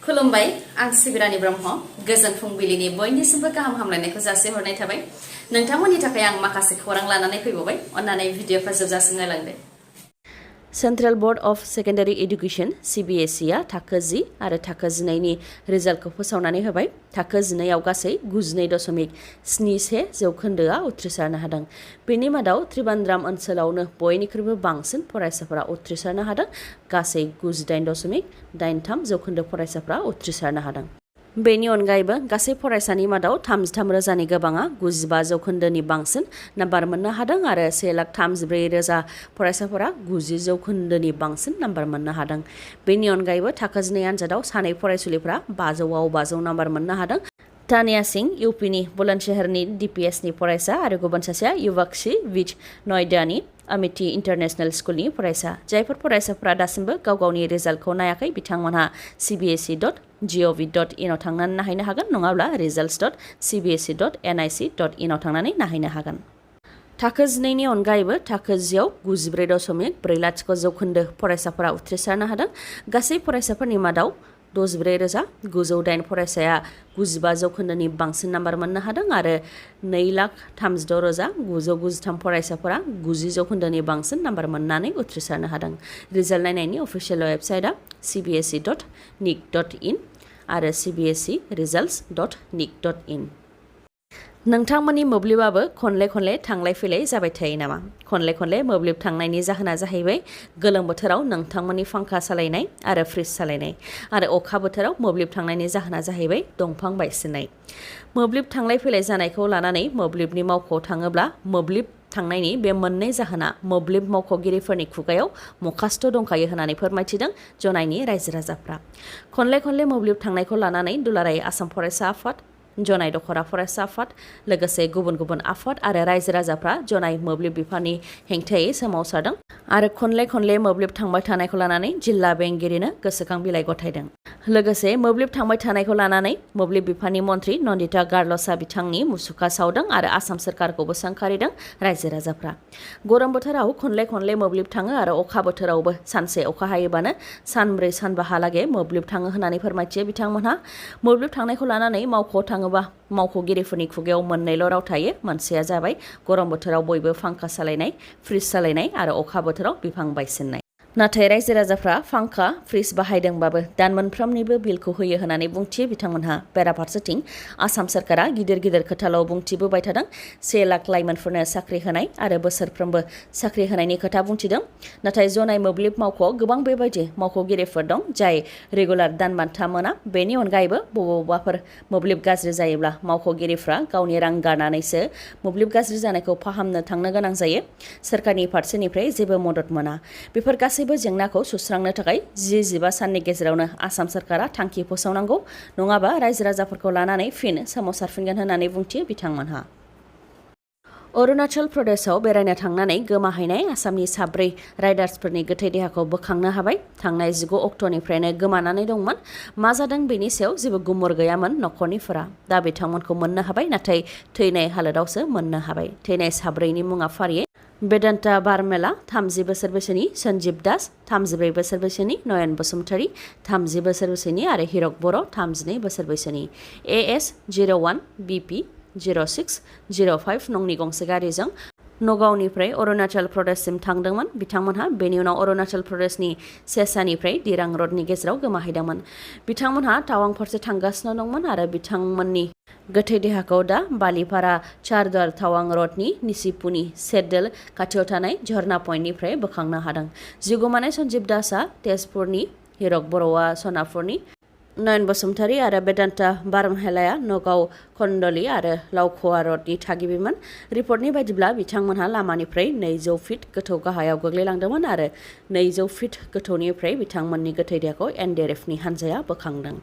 खुलुमबाय आं सिबिरानि ब्रह्म गोजोन फुंबिलिनि बयनिसिमबो गाहाम हामलायनायखौ जासिहरनाय थाबाय नोंथांमोननि थाखाय आं माखासे खौरां लानानै फैबावबाय अन्नानै भिडिअखौ जोबजासिम नायलांदो central board of secondary education CBSE आ थाखो 10 आरो थाखो 11 नि रिजाल्टखौ फोसावनानै होबाय थाखो 11 आव गासै 92.71 जौखोन्दोआ उथ्रिसारनो हादों बेनि मादाव त्रिबान्द्राम ओनसोलावनो बयनिख्रुइबो बांसिन फरायसाफोरा उथ्रिसारनो हादों गासै 98.83 जौखोन्दो फरायसाफोरा उथ्रिसारनो हादों बेनि अनगायैबो गासै फरायसानि मादाव 33,000नि गोबाङा 95 जौखोन्दोनि बांसिन नाम्बार मोननो हादों आरो 1,34,000 फरायसाफोरा 90 जौखोन्दोनि बांसिन नाम्बार मोननो हादों बेनि अनगायैबो थाखो 12 आनजादाव सानै फरायसुलिफोरा 500आव 500 नाम्बार मोननो हादों तानिया सिंह इउपिनि बुलन्दशहरनि DPSनि फरायसा आरो गुबुन सासेया युवकशी विज नयडानि अमिटी इंटरनेशनल स्कूलनि फरायसा जायफोर फरायसाफोरा दासिमबो गाव गावनि रिजाल्टखौ नायाखै बिथांमोनहा cbse.gov.in आव थांनानै नायहैनो हागोन नङाब्ला results.cbse.nic.in आव थांनानै नायहैनो हागोन थाखो 12 नि अनगायैबो थाखो 10 आव 94.40 जौखोन्दो फरायसाफोरा उथ्रिसारनो हादों गासै फरायसाफोरनि मादाव 64,908 फरायसाया 95 जौखोन्दोनि बांसिन नाम्बार मोननो हादों आरो 2,36,993 फरायसाफोरा 90 जौखोन्दोनि बांसिन नाम्बार मोननानै उथ्रिसारनो हादों रिजाल्ट नायनायनि अफिसियेल वेबसाइटआ cbse.nic.in आरो cbseresults.nic.in नोंथांमोननि मोब्लिबाबो खनले खनले थांलाय फैलाय जाबाय थायो नामा खनले खनले मोब्लिब थांनायनि जाहोना जाहैबाय गोलोम बोथोराव नोंथांमोननि फांखा सालायनाय आरो फ्रिज सालायनाय आरो अखा बोथोराव मोब्लिब थांनायनि जाहोना जाहैबाय दंफां बायसिननाय मोब्लिब थांलाय फैलाय जानायखौ लानानै मोब्लिबनि मावख'आव थाङोब्ला मोब्लिब थांनायनि बे मोननै जाहोना मोब्लिब मावख'गिरिफोरनि खुगायाव मखास्थ' दंखायो होननानै फोरमायथिदों जनायनि रायजो राजाफ्रा खनले खनले मोब्लिब थांनायखौ लानानै दुलाराय आसाम फरायसा आफाद जनाय दखरा फरायसा आफाद लोगोसे गुबुन गुबुन आफाद आरो रायजो राजाफ्रा जनाय मोब्लिब बिफाननि हेंथायै सोमावसारदों आरो खनले खनले मोब्लिब थांबाय थानायखौ लानानै जिल्ला बेंगिरिनो गोसोखां बिलाइ गथायदों लोगोसे मोब्लिब थांबाय थानायखौ लानानै मोब्लिब बिफाननि मन्थ्रि नन्दिता गार्लसा बिथांनि मुसुखा सावदों आरो आसाम सोरखारखौबो सोंखारिदों रायजो राजाफ्रा गरम बोथोराव खनले खनले मोब्लिब थाङो आरो अखा बोथोरावबो सानसे अखा हायोबानो सानब्रै सानबाहालागै मोब्लिब थाङो होननानै फोरमायथियो बिथांमोनहा मोब्लिब थांनायखौ लानानै मावख'आव थाङोबा मावख'गिरिफोरनि खुगायाव मोननैल' राव थायो मोनसेया जाबाय गरम बोथोराव बयबो फांखा सालायनाय फ्रिज सालायनाय आरो अखा बोथोराव बिफां बायसिननाय नाथाय रायजो राजाफ्रा फांखा फ्रिज बाहायदोंबाबो दान मोनफ्रोमनिबो बिलखौ होयो होननानै बुंथियो बिथांमोनहा बेराफारसेथिं आसाम सोरखारा गिदिर गिदिर खोथाल' बुंथिबोबाय थादों 1 लाख लाइमोनफोरनो साख्रि होनाय आरो बोसोरफ्रोमबो साख्रि होनायनि खोथा बुंथिदों नाथाय जनाय मोब्लिब मावख'आव गोबां बेबायदि मावख'गिरिफोर दं जाय रेगुलार दान बान्था मोना बेनि अनगायैबो बबेबाफोर मोब्लिब गाज्रि जायोब्ला मावख'गिरिफ्रा गावनि रां गारनानैसो मोब्लिब गाज्रि जानायखौ फाहामनो थांनो गोनां जायो सोरखारनि फारसेनिफ्राय जेबो मदद मोना बेफोर गासैबो जेंनाखौ सुस्रांनो थाखाय 10-15 साननि गेजेरावनो आसाम सोरखारा थांखि फोसावनांगौ नङाबा रायजो राजाफोरखौ लानानै फिन सोमावसारफिनगोन होननानै बुंथियो बिथांमोनहा अरुणाचल प्रदेशआव बेरायनो थांनानै गोमाहैनाय आसामनि 3 राइडार्सफोरनि गोथै देहाखौ बोखांनो हाबाय थांनाय 19 अक्ट'निफ्रायनो गोमानानै दंमोन मा जादों बेनि सायाव जेबो गुमुर गैयामोन नखरनिफोरा दा बिथांमोनखौ मोननो हाबाय नाथाय थैनाय हालोदावसो मोननो हाबाय थैनाय 4नि मुङा फारियै बेदान्ता बारमेला 30 बोसोर बैसोनि सन्जीब दास 34 बोसोर बैसोनि नयन बसुमतारी 30 बोसोर बैसोनि आरो हिरक बर' 32 बोसोर बैसोनि AS01 BP 0605 नंनि गंसे गारिजों नगावनिफ्राय अरुणाचल प्रदेशसिम थांदोंमोन बिथांमोनहा बेनि उनाव अरुणाचल प्रदेशनि सेसानिफ्राय दिरां रडनि गेजेराव गोमाहैदोंमोन बिथांमोनहा टावां फारसे थांगासिनो दंमोन आरो बिथांमोननि गोथै देहाखौ दा बालिपारा चारद्वार टावां रडनि निसिपुनि सेटदेल खाथियाव थानाय झरना पइन्टनिफ्राय बोखांनो हादों जिउ गोमानाय सन्जीब दासआ तेजपुरनि हिरक बर'आ सनापुरनि नयन बसुमतारी आरो बेदान्ता बारमहेलाया नगाव खन्दली आरो लावख'वा रडनि थागिबिमोन रिपर्टनि बायदिब्ला बिथांमोनहा लामानिफ्राय 200 फिट गोथौ गाहायाव गोग्लैलांदोंमोन आरो 200 फिट गोथौनिफ्राय बिथांमोननि गोथै देहाखौ NDRFनि हानजाया बोखांदों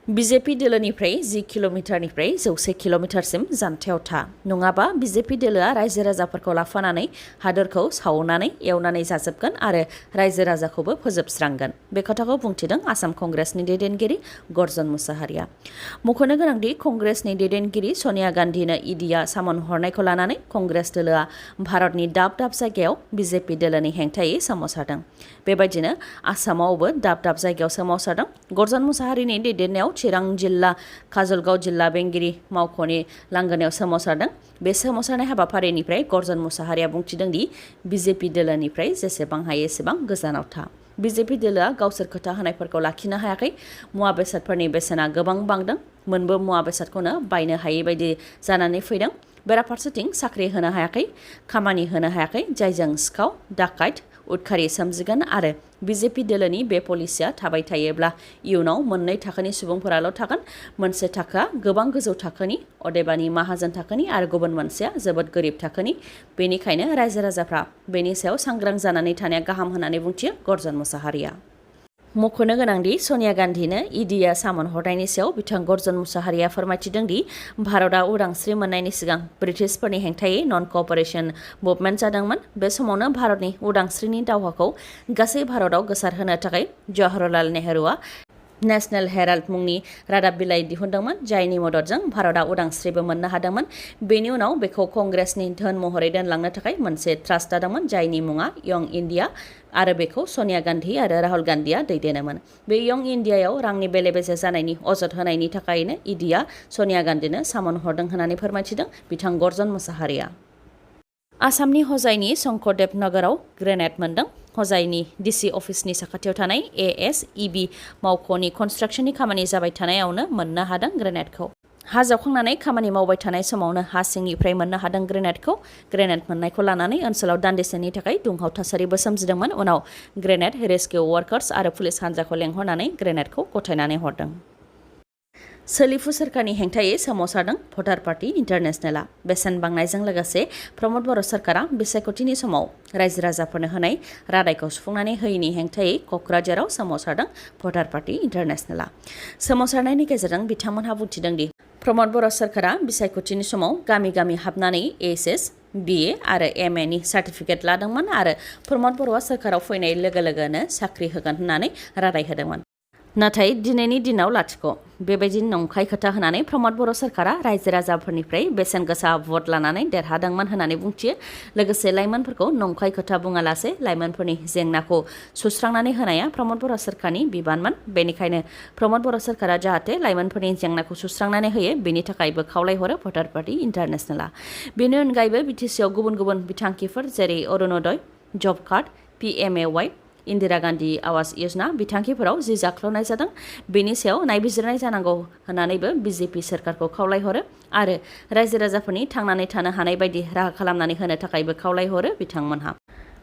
बिजेपि दोलोनिफ्राय 10 किल'मिटारनिफ्राय 100 किल'मिटारसिम जानथायाव था नङाबा बिजेपि दोलोआ रायजो राजाफोरखौ लाफानानै हादोरखौ सावनानै एवनानै जाजोबगोन आरो रायजो राजाखौबो फोजोबस्रांगोन। बे खोथाखौ बुंथिदों आसाम कंग्रेसनि दैदेनगिरि गर्जन मुसाहारिया। मख'नो गोनांदि कंग्रेसनि दैदेनगिरि सनिया गान्धीनो इडिया सामन हरनायखौ लानानै कंग्रेस दोलोआ भारतनि दाब दाब जायगायाव बिजेपि दोलोनि हेंथायै सोमावसारदों। बेबायदिनो आसामावबो दाब दाब जायगायाव सोमावसारदों। गर्जन मुसाहारिनि दैदेननायाव चिरां जिल्ला काजलगाव जिल्ला बेंगिरि मावख'नि लांगोनायाव सोमावसारदों। बे सोमावसारनाय हाबाफारिनिफ्राय गर्जन मुसाहारिया बुंथिदों दि बिजेपि दोलोनिफ्राय जेसेबां हायो एसेबां गोजानाव था। बिजेपि दोलोआ गावसोर खोथा होनायफोरखौ लाखिनो हायाखै। मुवा बेसादफोरनि बेसेना गोबां बांदों। मोनबो मुवा बेसादखौनो बायनो हायै बायदि जानानै फैदों। बेराफारसेथिं साख्रि होनो हायाखै, खामानि होनो हायाखै, जायजों सिखाव दाखायत उदखारि सोमजिगोन आरो बिजेपि दोलोनि बे पलिसिया थाबाय थायोब्ला इयुनाव मोननै थाखोनि सुबुंफोराल' थागोन। मोनसे थाखोआ गोबां गोजौ थाखोनि अदेबानि माहाजोन थाखोनि आरो गुबुन मोनसेया जोबोद गोरिब थाखोनि। बेनिखायनो रायजो राजाफ्रा बेनि सायाव सांग्रां जानानै थानाया गाहाम होननानै बुंथियो गर्जन मुसाहारिया। मख'नो गोनांदि सनिया गान्धीनो इडिया सामन हरनायनि सायाव बिथां गर्जन मुसाहारिया फोरमायथिदों दि भारतआ उदांस्रि मोननायनि सिगां ब्रिटिशफोरनि हेंथायै नन क'अपारेशन मुभमेन्ट जादोंमोन। बे समावनो भारतनि उदांस्रिनि दावहाखौ गासै भारतआव गोसारहोनो थाखाय जवाहरलाल नेहरूआ नेशनेल हेराल्ड मुंनि रादाब बिलाइ दिहुनदोंमोन, जायनि मददजों भारतआ उदांस्रिबो मोननो हादोंमोन। बेनि उनाव बेखौ कंग्रेसनि धोन महरै दोनलांनो थाखाय मोनसे ट्रास्ट दादोंमोन, जायनि मुङा यं इन्डिया आरो बेखौ सनिया गान्धी आरो राहुल गान्धीआ दैदेनोमोन। बे यं इन्डियायाव रांनि बेले बेजे जानायनि अजद होनायनि थाखायनो इडिया सनिया गान्धीनो सामन हरदों होननानै फोरमायथिदों बिथां गर्जन मुसाहारिया। आसामनि हजाइनि शंकरदेव नगराव ग्रेनेड मोनदों। हजाइनि डिसि अफिसनि साखाथियाव थानाय ASEB मावख'नि कनस्ट्राक्शननि खामानि जाबाय थानायावनो मोननो हादों ग्रेनेडखौ। हा जावखांनानै खामानि मावबाय थानाय समावनो हा सिंनिफ्राय मोननो हादों ग्रेनेडखौ। ग्रेनेड मोननायखौ लानानै ओनसोलाव दान्दिसेनि थाखाय दुंहाव थासारिबो सोमजिदोंमोन। उनाव ग्रेनेड रेस्किउ वार्कार्स आरो पुलिस हान्जाखौ लेंहरनानै ग्रेनेडखौ गथायनानै हरदों। सोलिफु सोरखारनि हेंथायै सोमावसारदों भटार पार्टी इन्टारनेशनेलआ। बेसेन बांनायजों लोगोसे प्रमद बर' सोरखारा बिसायख'थिनि समाव रायजो राजाफोरनो होनाय रादायखौ सुफुंनानै होयैनि हेंथायै क'क्राझाराव सोमावसारदों भटार पार्टी इन्टारनेशनेलआ। सोमावसारनायनि गेजेरजों बिथांमोनहा बुंथिदों दि प्रमद बर' सोरखारा बिसायख'थिनि समाव गामि गामि हाबनानै HS, BA आरो MA नि सार्टिफिकेट लादोंमोन आरो प्रमद बर'आ सोरखाराव फैनाय लोगो लोगोनो साख्रि होगोन होननानै रादाय होदोंमोन। नाथाय दिनैनि दिनाव लाथिख'। बेबायदि नंखाय खोथा होनानै प्रमद बर' सोरखारा रायजो राजाफोरनिफ्राय बेसेन गोसा भट लानानै देरहादोंमोन होननानै बुंथियो। लोगोसे लाइमोनफोरखौ नंखाय खोथा बुङालासे लाइमोनफोरनि जेंनाखौ सुस्रांनानै होनाया प्रमद बर' सोरखारनि बिबानमोन। बेनिखायनो प्रमद बर' सोरखारा जाहाथे लाइमोनफोरनि जेंनाखौ सुस्रांनानै होयो बेनि थाखायबो खावलायहरो भटार पार्टी इन्टारनेशनेलआ। बेनि अनगायैबो BTCआव गुबुन गुबुन बिथांखिफोर जेरै अरुणोदय, जब कार्ड, PMAY, इन्दिरा गान्धी आवास योजना बिथांखिफोराव जि जाख्ल'नाय जादों बेनि सायाव नायबिजिरनाय जानांगौ होननानैबो बिजेपि सोरखारखौ खावलायहरो आरो रायजो राजाफोरनि थांनानै थानो हानाय बायदि राहा खालामनानै होनो थाखायबो खावलायहरो बिथांमोनहा।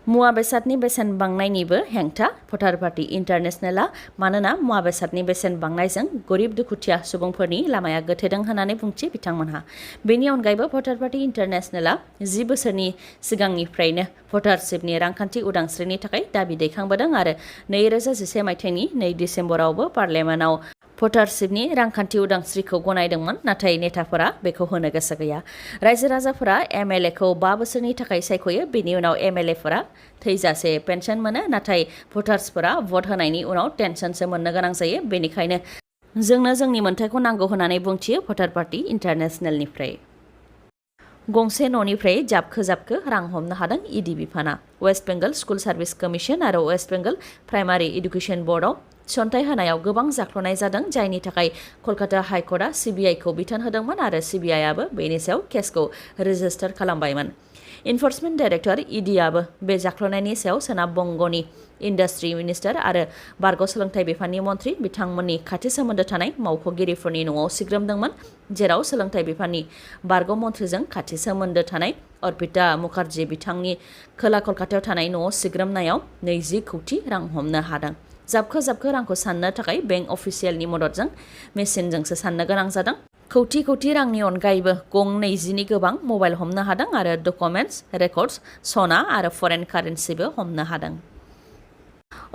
मुवा बेसादनि बेसेन बांनायनिबो हेंथा भटार पार्टी इन्टारनेशनेलआ। मानोना मुवा बेसादनि बेसेन बांनायजों गरिब दुखुथिया सुबुंफोरनि लामाया गोथेदों होननानै बुंथियो बिथांमोनहा। बेनि अनगायैबो भटार पार्टी इन्टारनेशनेलआ 10 बोसोरनि सिगांनिफ्रायनो भटारशिपनि रांखान्थि उदांस्रिनि थाखाय दाबि दैखांबोदों आरो 2011 मायथाइनि 2 डिसेम्बरावबो पार्लियामेन्टआव भटारशिपनि रांखान्थि उदांस्रिखौ गनायदोंमोन, नाथाय नेताफोरा बेखौ होनो गोसो गैया। रायजो राजाफोरा MLA खौ 5 बोसोरनि थाखाय सायख'यो। बेनि उनाव MLA फोरा थैजासे पेन्सन मोनो, नाथाय भटार्सफोरा भट होनायनि उनाव टेनसनसो मोननो गोनां जायो। बेनिखायनो जोंनो जोंनि मोन्थायखौ नांगौ होननानै बुंथियो भटार पार्टी इन्टारनेशनेलनिफ्राय। गंसे न'निफ्राय जाबखो जाबखो रां हमनो हादों ED बिफाना। West Bengal School Service Commission आरो वेस्ट बेंगल प्राइमारि एडुकेसन बर्डआव थिसनथाइ होनायाव गोबां जाख्ल'नाय जादों, जायनि थाखाय कलकाता हाइकर्टआ CBI खौ बिथोन होदोंमोन आरो CBI आबो बेनि सायाव केसखौ रेजिस्टार खालामबायमोन। इनफर्समेन्ट डाइरेक्टर EDआबो बे जाख्ल'नायनि सायाव सोनाब बंगनि इन्डास्ट्रि मिनिस्टार आरो बारग' सोलोंथाइ बिफाननि मन्थ्रि बिथांमोननि खाथि सोमोन्दो थानाय मावख'गिरिफोरनि न'आव सिग्रोमदोंमोन, जेराव सोलोंथाइ बिफाननि बारग' मन्थ्रिजों खाथि सोमोन्दो थानाय अर्पिता मुखार्जी बिथांनि खोला कलकातायाव थानाय न'आव सिग्रोमनायाव 20 कौटि रां हमनो हादों। जाबखो जाबखो रांखौ साननो थाखाय बेंक अफिसियेलनि मददजों मेसिनजोंसो साननो गोनां जादों। कौटि कौटि रांनि अनगायैबो गं 20नि गोबां मबाइल हमनो हादों आरो डकुमेन्ट्स, रेकर्डस, सना आरो फरेन कारेन्सिबो हमनो हादों।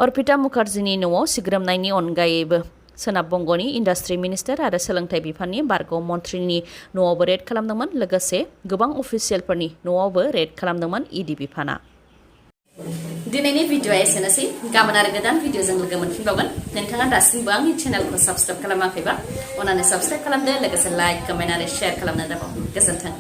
अर्पिता मुखार्जीनि न'आव सिग्रोमनायनि अनगायैबो सोनाब बंग'नि इन्डास्ट्रि मिनिस्टार आरो सोलोंथाइ बिफाननि बारग' मन्थ्रिनि न'आवबो रेड खालामदोंमोन लोगोसे गोबां अफिसियेलफोरनि न'आवबो रेड खालामदोंमोन इडि बिफाना। दिनैनि भिडिअ'आ एसेनोसै गाबोन आरो गोदान भिडिअ'जों लोगो मोनफिनबावगोन। नोंथाङा दासिमबो आंनि चेनेलखौ साबस्क्राइब खालामाखैबा अन्नानै साबस्क्राइब खालामदो लोगोसे लाइक कमेन्ट आरो शेयार खालामनो दाबाव। गोजोन्थों।